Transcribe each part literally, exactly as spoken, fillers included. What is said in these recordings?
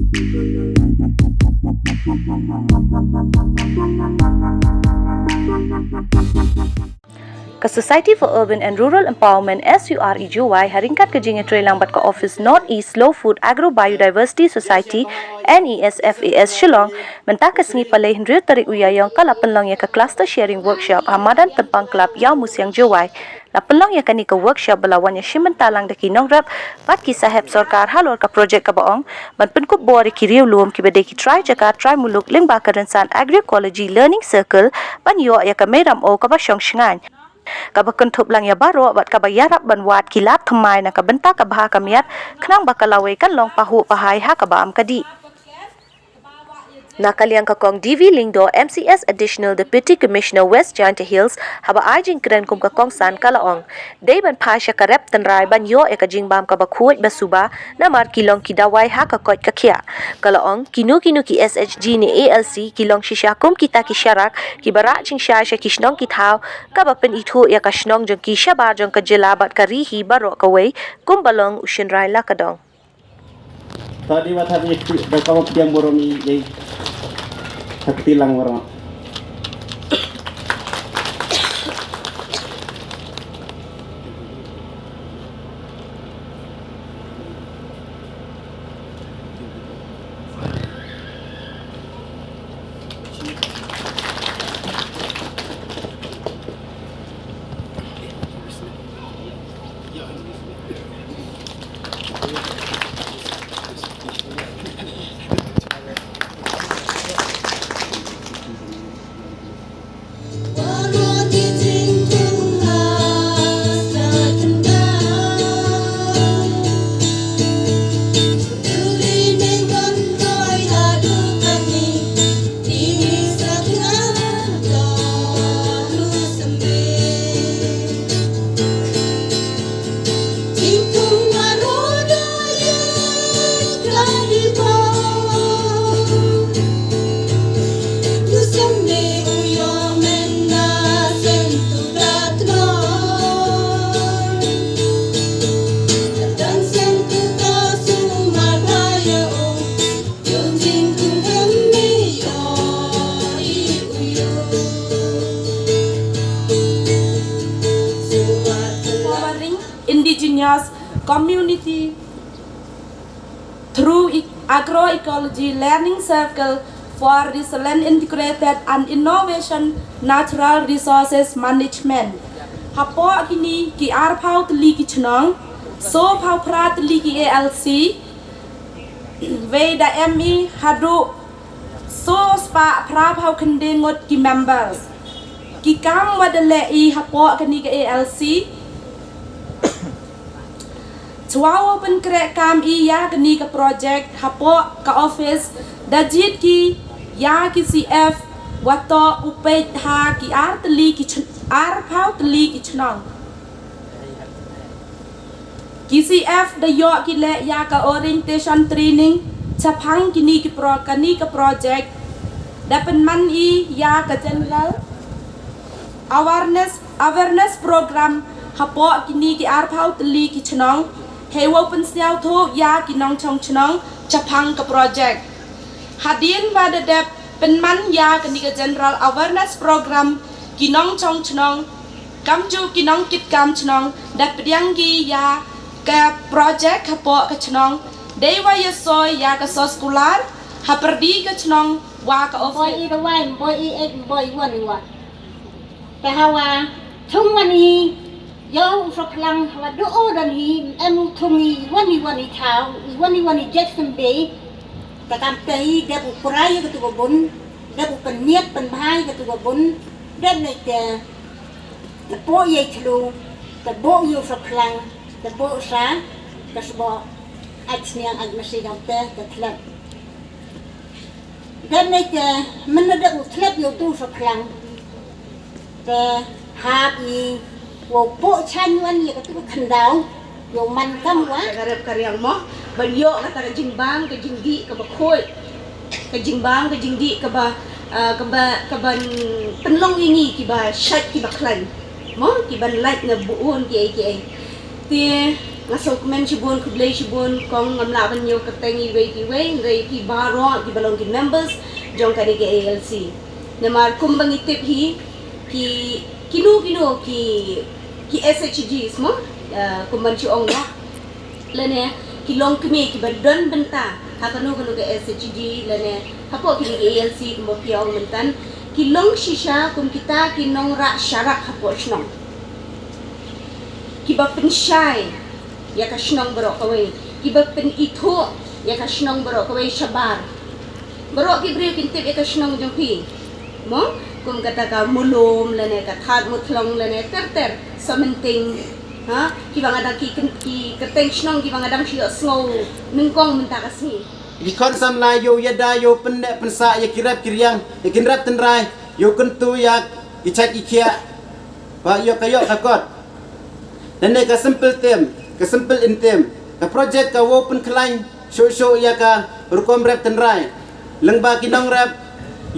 Ka Society for Urban and Rural Empowerment, S U R E Jowai, ha ryngkat ka jingïatreilang bad ka office North East Slow Food Agro Biodiversity Society, N E S F A S, Shillong, mynta ka sngi Palei hynriew tarik u Ïaïong ka la pynlong ïa ka Cluster Sharing Workshop ha Madan Pynpang Club, Ïawmusiang, Jowai. La pynlong ïa kane ka workshop ba la wan ïashim bynta lang da ki nongrep bad ki sahep sorkar halor ka project kaba ong ban pynkup bor ïa ki riewlum kiba dei ki trai jaka trai muluk lyngba ka rynsan Agroecology Learning Circle ban ïoh ïa ka mei ramew kaba shong shngaiñ, kaba kynthup lang ïa baroh bad kaba ïarap ban wad ki lad thymmai na ka bynta ka bha ka miat, khnang ba ka lawei kan long pahuh pahai ha kaba am ka dih. Na ka liang ka Kong D V Lyngdoh, M C S, Additional Deputy Commissioner, West Jaintia Hills, haba ai jingkren kum ka kongsan, ka la ong, dei ban phai sha ka rep tynrai ban ïoh ïa ka jingbam kaba khuid ba suba, namar ki long ki dawai ha ka koit ka khiah. Ka la ong, kino kino ki S H G ne A L C ki long shisha kum kita ki sharak kiba rah jingshai sha ki shnong ki thaw, kaba pynithuh ïa ka shnong jong ki shabar jong ka jylla bad ka ri hi baroh kawei, kumba long u shynrai la ka dong. Tadi wat hati da ka wa pdiang burom i, i. Hakti lang burom. Indigenous community through e-, Agroecology Learning Circle for Resilient Integrated and Innovation Natural Resources Management. Hapoh kine ki arphew tylli ki chnong, sawphew phra tylli ki A L C, wei da M E haduh sawspah phraphew khyndai ngut ki members. Ki kam wa da leh i hapoh kane ka A L C. Chwa u pynkreh kam i ïa kane ka project hapoh ka office, da jied ki ïa ki C F wa toh u peit ha ki ar tylli ki chn-, arphew tylli ki chnong. Ki C F da ïoh ki leh ïa ka orientation training chaphang kine ki pro-, kane ka project, da pynman i ïa ka general awareness, awareness program hapoh kine ki arphew tylli ki chnong, hei wa u pynsngewthuh ïa ki nongchong chnong chaphang ka project. Hadien wa da dep pynman ïa kane ka general awareness program, ki nongchong chnong, kamjooh ki nongkitkam chnong, da pdiang ki ïa ka project hapoh ka chnong, dei wa ïasoi ïa ka soskular hapyrdi ka chnong wa ka office. Boi i da wai, boi i ek, boi wan wa. Te hawa thung wan i, ïa u Sohphlang hawa du o dan i, em u thung i wan i wan i thaw, i wan i wan i jet sem be. Te kam te i dep u prai ka tu ka bun, dep u pynmiat pynbhai ka tu ka bun, dep nei te, te po i ei thlu, te bo i u Sohphlang, te bo sa, te sbo, ach sniang ach masi kam te, te thlep. Dep nei te, men na dep u thlep ïa u tu Sohphlang. Te hap i, wow poh chan wan ïa ka tu ka khyndaw, yow man kam wa. Ka rep ka riang mo, ban ïoh kata ka jingbam, ka jingdih, kaba khuid. Ka jingbam, ka jingdih, kaba, ah, kaba, kaba pynlong ïa ngi, kiba shait, kiba khlaiñ. Mo, kiban lait na bun, ki ei, ki ei. Te, Nga sngewkmen shibun, khublei shibun, kong ngam lah ban ïoh kyrteng iwei pa iwei, hynrei phi baroh kiba long ki members jong kane ka A L C. Namar kumba ngi tip hi, ki, kino kino ki, ki S H Gs mo, eh, kumban shu ong mo. Lane ki longkmie kiba don bynta ha kano kano ka S H G lane hapoh kine ki A L C kumba phi ong mynta, ki long shisha kum kita ki nongrah sharak hapoh shnong. Kiba pynshai ïa ka shnong baroh kawei, kiba pynithuh ïa ka shnong baroh kawei shabar. Baroh ki briew kin tip ïa ka shnong jong phi mo, kum kata ka Mulum lane ka Thadmuthlong lane ter ter, Sohmynting. Ha, kiba nga dang ki kyn-, ki kyrteng shnong kiba nga dang shu ïohsngew nyngkong mynta ka sngi. Ki khun samla ïoh ïada, ïoh pynneh pynsah ïa ki rep ki riang, ïa ki rep tynrai, ïoh kyntu ïa ki chait ki khiah. Ba ïoh ka ïoh ka kot. Lane ka simple theme, ka simple anthem, ka project ka wow pynkhlaiñ shuh shuh ïa ka rukom rep tynrai. Lyngba ki nongrep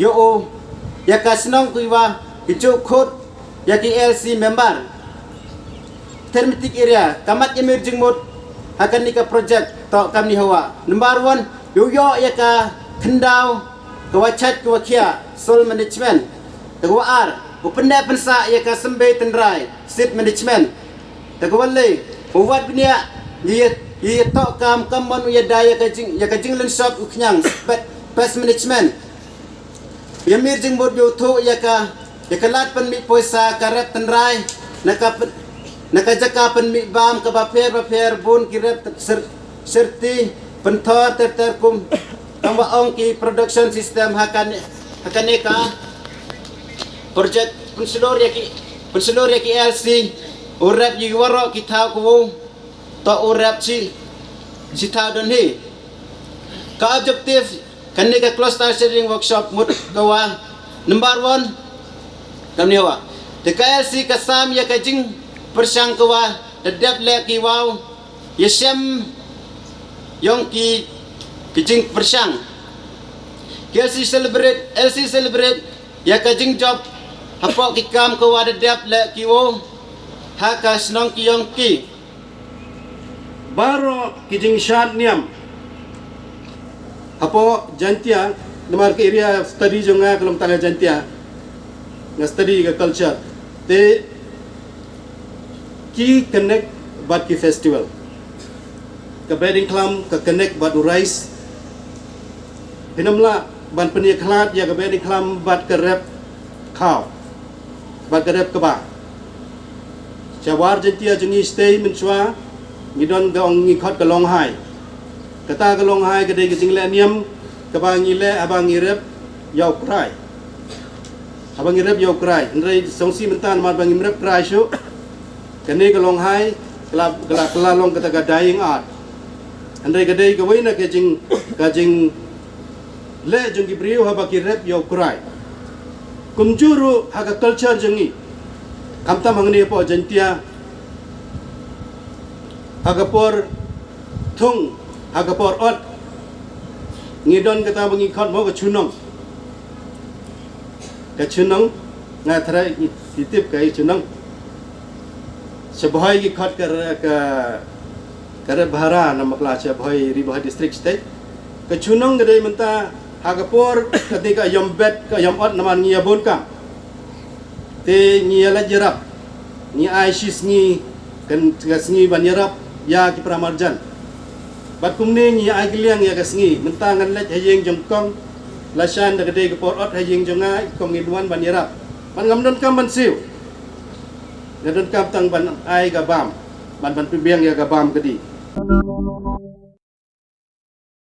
ïoh u ïa ka shnong kiwa ki ju khot ïa ki A L C member. Thematic area, ka mat ïa mir jingmut ha kane ka project toh kamni hawa. Number one, ïoh ïoh ïa ka khyndaw kawa chait kawa khiah, soil management. Te kawa ar, u pynneh pynsah ïa ka symbai tynrai, seed management. Te kawa le, u wad bniah ïa, ïa, ïa toh kam, kam mon u ïada ïa ka jing, ïa ka jinglynshop u khñiang, pest, pest management. Ïa mir jingmut ïoh thuh ïa ka, ïa ka lad pynmih poisa ka rep tynrai na ka pyn-, na ka jaka pynmih bam kaba pher ba pher, bun ki rep tyn-, sir-, syrti pynthor ter ter kum, kumba ong ki production system ha kane, ha kane ka project pynshlur ïa ki, pynshlur ïa ki A L C u rep ïa ki waroh ki thaw kawu toh u rep shi, shi thaw don hi. Ka objective kane ka cluster sharing workshop mut kawa number one kamni hawa. Te ka A L C ka sam ïa ka jingpyrshang kawa da dep leh ki wow ïashem yong ki, ki jingpyrshang. Ki A L C celebrate, A L C celebrate ïa ka jingjop hapoh ki kam kawa da dep leh ki wow ha ka shnong ki yong ki. Baroh ki jingshad niam hapoh Jaintia, namar ka area study jong nga ka long tang ha Jaintia, nga study ka culture. Te ki connect bad ki festival. Ka Behdeiñkhlam ka connect bad u rice. Phin ym lah ban pynïakhlad ïa ka Behdeiñkhlam bad ka rep khaw, bad ka rep kba. Sha War Jaintia jong ngi shatei mynshuwa ngi don ka ong ngi khot ka longhai. Kata ka longhai ka dei ka jingleh niam kaba ngi leh haba ngi rep ïa u krai. Haba ngi rep ïa u krai. Hynrei sngewsih mynta namar ba ngim rep krai shuh, kane ka longhai ka la, ka la, ka la long kata ka dying art. Hynrei ka dei kawei na ka jing, ka jing leh jong ki briew haba ki rep ïa u krai. Kumjuh ruh ha ka culture jong ngi, khamtam hangne hapoh Jaintia, ha ka por thung, ha ka por ot, ngi don kata ba ngi khot mo ka chunong. Ka chunong, nga tharai ngi tip ka i chunong. Sha Bhoi ki khot ka, ka, ka rep bhara na makla sha Bhoi, Ri Bhoi District state. Ka chunong ka dei mynta ha ka por ka dei ka ïom bet, ka ïom ot namar ngi ïa bun kam. Te ngi ïa leit ïarap, ngi ai shi sngi, kan, ka sngi ban ïarap ïa ki para marjan. Bad kumne ngi ai kylliang ïa ka sngi, mynta ngan leit ha ïing jong kong, la shan da ka dei ka por ot ha ïing jong nga, kong ngin wan ban ïarap. Bad ngam donkam ban siew. Nga donkam tang ban ai ka bam, ban, ban pynbiang ïa ka bam ka dih.